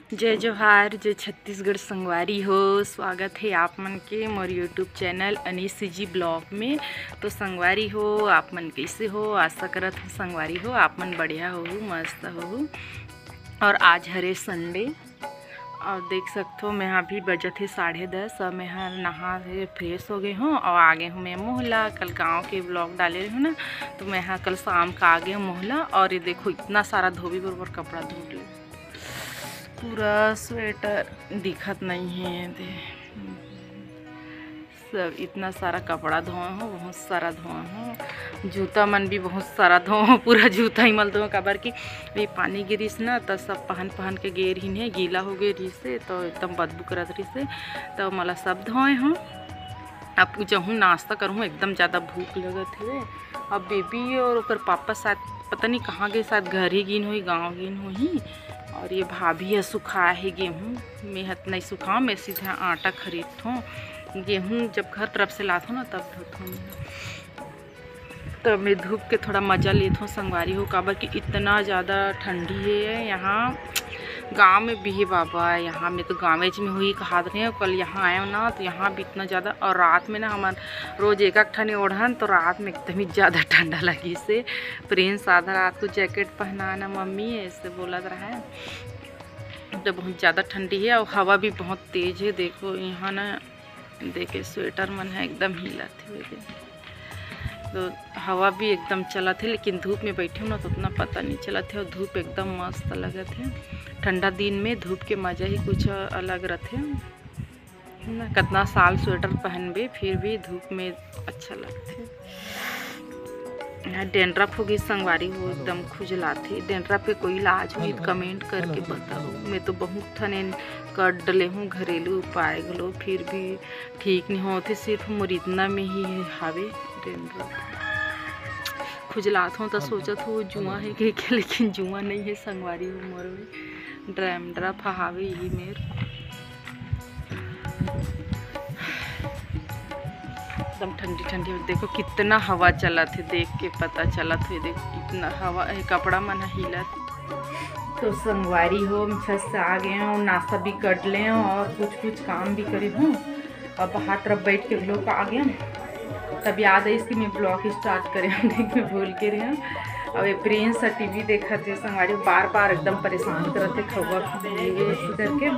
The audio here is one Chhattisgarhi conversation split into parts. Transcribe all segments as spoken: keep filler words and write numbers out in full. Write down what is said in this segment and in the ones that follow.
जय जोहार, जय छत्तीसगढ़ संगवारी हो, स्वागत हे आप मन के मोर YouTube चैनल अनीस जी ब्लॉग में। तो संगवारी हो, आप मन कइसे हो? आशा करत हो संगवारी हो, आप मन बढ़िया होहू, मस्त होहू। और आज हरे संडे, और देख सकथो, मैं अभी बजत हे साढ़े दस, और मैं ह नहा के फ्रेश हो गई हूँ और आ गई हूँ मैं मोहला। कल गाँव के ब्लॉग डाले रही हूँ ना, तो मैं ह कल शाम का आ गई हूँ मोहला। और ये देखो, इतना सारा धोबी बरोबर कपड़ा धो ले, पूरा स्वेटर दिखत नहीं है दे। सब इतना सारा कपड़ा धोए हो, बहुत सारा धोए हो। जूता मन भी बहुत सारा धोए हो, पूरा जूता ही मल धोए, काबर कि ये पानी गिरिस ना, त सब पहन पहन के गे रहिन हे, गीला हो गे रहिस हे, तो एकदम बदबू करत रहिस हे, तो मला सब धोए हो। अब जहूँ नाश्ता करहूँ, एकदम ज़्यादा भूख लगत हे। अब बेबी और ओकर पापा साथ पता नहीं कहाँ गए, साथ घर ही गिन होही, गाँव गिन होही। और ये भाभी ह सुखाए हे गेहूँ, मैं ह नहीं सुखाओं, मैं सीधा आटा खरीदथों। गेहूँ जब घर तरफ से लाथों ना, तब धोथों मैं। तो मैं धूप के थोड़ा मज़ा लेथों संगवारी हो, काबर कि इतना ज़्यादा ठंडी है यहाँ। गाँव में भी है बाबा, यहाँ में तो गाँवेच में हुई कहात रहे हो। कल यहाँ आए हो ना, तो यहाँ भी इतना ज़्यादा, और रात में ना हमार रोज एक एक ठने ओढ़न, तो रात में एकदम ही ज़्यादा ठंडा लगिस हे। प्रिंस आधा रात को जैकेट पहनाना मम्मी, ऐसे बोलत रहा है। तो बहुत ज़्यादा ठंडी है और हवा भी बहुत तेज है। देखो यहाँ ना, देखे स्वेटर मन है एकदम हिलत हुए दे। तो हवा भी एकदम चलत है, लेकिन धूप में बैठे हो ना, तो उतना पता नहीं चलत है और धूप एकदम मस्त लगत है। ठंडा दिन में धूप के मज़ा ही कुछ अलग रहते हैं ना। कितना साल स्वेटर पहनबे, फिर भी धूप में अच्छा लगते। यहाँ dandruff हो गई संगवारी हो, एकदम खुजलाथे। Dandruff के कोई इलाज होही, comment करके बताओ। मैं तो बहुत ठने कर डले हूँ घरेलू उपाय घलो, फिर भी ठीक नहीं होते। सिर्फ मोर इतना में ही हावे dandruff। खुजलात हो तो सोचत हो जुआ है कि, कि, लेकिन जुआ नहीं है संगवारी हो, मोर में dandruff हावे ही मेर। एकदम ठंडी ठंडी। देखो कितना हवा चलत है, देख के पता चलत है। देखो कितना हवा है, कपड़ा मन हिलत। तो संगवारी हो, हम छत से आ गए हैं और नाश्ता भी कर ले हैं और कुछ कुछ काम भी करे हूँ। अब बाहर तरफ बैठ के vlog आ गए हैं, तब याद है इसकी मैं vlog start करे हूँ, देख मैं भूल के रहे हैं। अब ये प्रिंस टीवी देखत हे संगवारी, बार बार एकदम परेशान करत हे, खौवा खौवा ये ऐसे करके।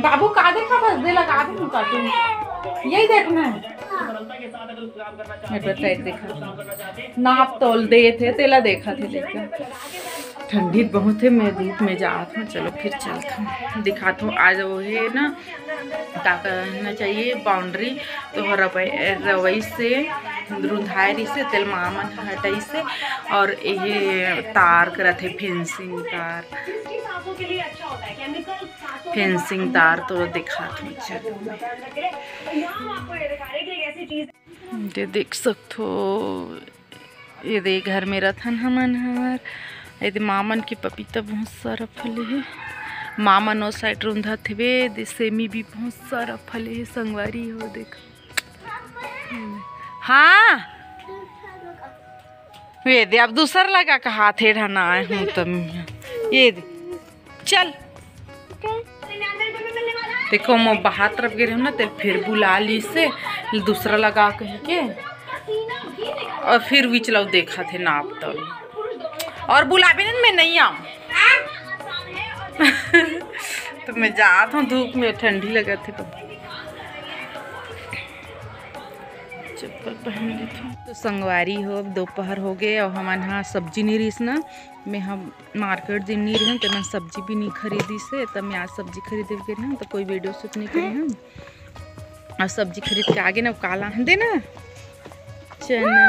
बाबू का देखा, बस दे लगा दे मुका तू, यही देखना है। एडवर्टाइज देखा, नाप तोल दे थे, तेला देखा थे, देखा। ठंडी बहुत है, मैं धूप में जात हूँ। चलो फिर चलत हूँ, दिखात हूँ। आज वो है ना, का करना चाहिए, boundary तो रवई, रवई से रुंधाए रही से, तेल मामन हटाई से, और ये तार करत है, fencing तार, fencing तार तो दिखात हूँ। चलो, ये देख सकथो, ये दे घर में रथन हमन हर, ये दे मामन के पपीता बहुत सारा फले हे। मामन ओ side रुंधत हेवे, दे सेमी भी बहुत सारा फले हे संगवारी हो, देख। हाँ, ये दे अब दूसर लगा कहा थे ढना आए हूँ तब, ये दे चल। देखो, मैं बाहर तरफ गे रहे हूँ ना, तेल फिर बुला ली से दूसरा लगा कह के, और फिर विचलाऊ देखा थे नाप तोल, और बुलाबे ना, मैं नहीं आऊँ। तो मैं जात हूँ, धूप में ठंडी लगत हे तो चप्पल पहन लेथों। तो संगवारी हो, अब दोपहर हो गए और हमन हा सब्जी नहीं रहीस ना, मैं हम market दिन नहीं रहे, तो मैं सब्जी भी नहीं खरीदी से, तब मैं आज सब्जी खरीदे गे रहे, तो कोई video shoot नहीं करे हम। और सब्जी खरीद के आगे ना, काला है देना चना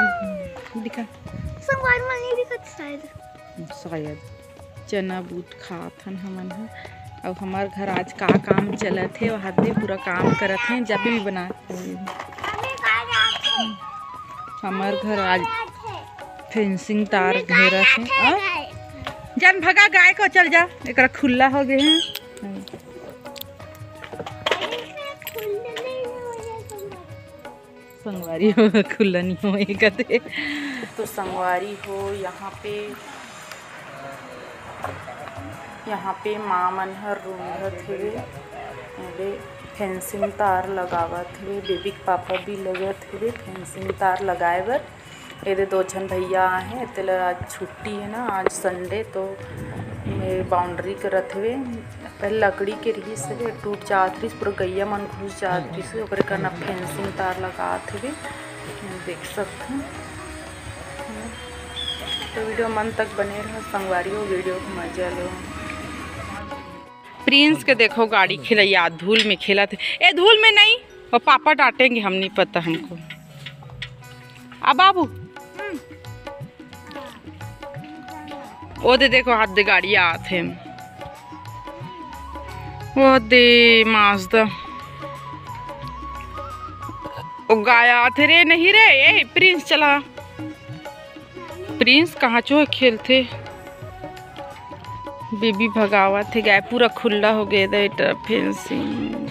दिखा, संगवारी मन नहीं दिखत शायद। शायद चना बूट खात हन हमन ह। अउ हमर घर आज का काम चलत हे, वहाँ दे पूरा काम करत हे, जब भी बना। हमर घर आज fencing तार घेरत हे। आ? जान भगा गाय को, चल जा, एकरा खुला हो गए हे। संगवारी हो, खुला नहीं हो ये कदे। तो संगवारी हो, यहाँ पे यहाँ पे माँ मन हर रूंधत हेवे, एदे फेंसिंग तार लगावत हेवे, बेबी के पापा भी लगत हेवे फेंसिंग तार लगाए बर। एदे दो झन भैया आहे, तेला आज छुट्टी है ना, आज संडे, तो ये बाउंड्री करत हेवे। पहले लकड़ी के रहिस हेवे, टूट जात रहिस, पूरा गैया मन घुस जात रहिस, ओकरे करना फेंसिंग तार लगात हेवे, देख सकथन। तो वीडियो मन तक बने रहो संगवारी हो, वीडियो के मजा लो। प्रिंस के देखो गाड़ी खिलैया, धूल में खेलत हे। ए, धूल में नहीं, वो पापा डांटेंगे, हम नहीं पता हमको। आ बाबू, ओ दे देखो, हाथ दे गाड़ी आत हे। वो दे माजदा। ओ गाय आत हे रे, नहीं रे, ए प्रिंस चला। प्रिंस कहाँ चो खेलथे? बेबी भगावत हे, गाय पूरा खुला हो गए दे, एटा फेंसिंग।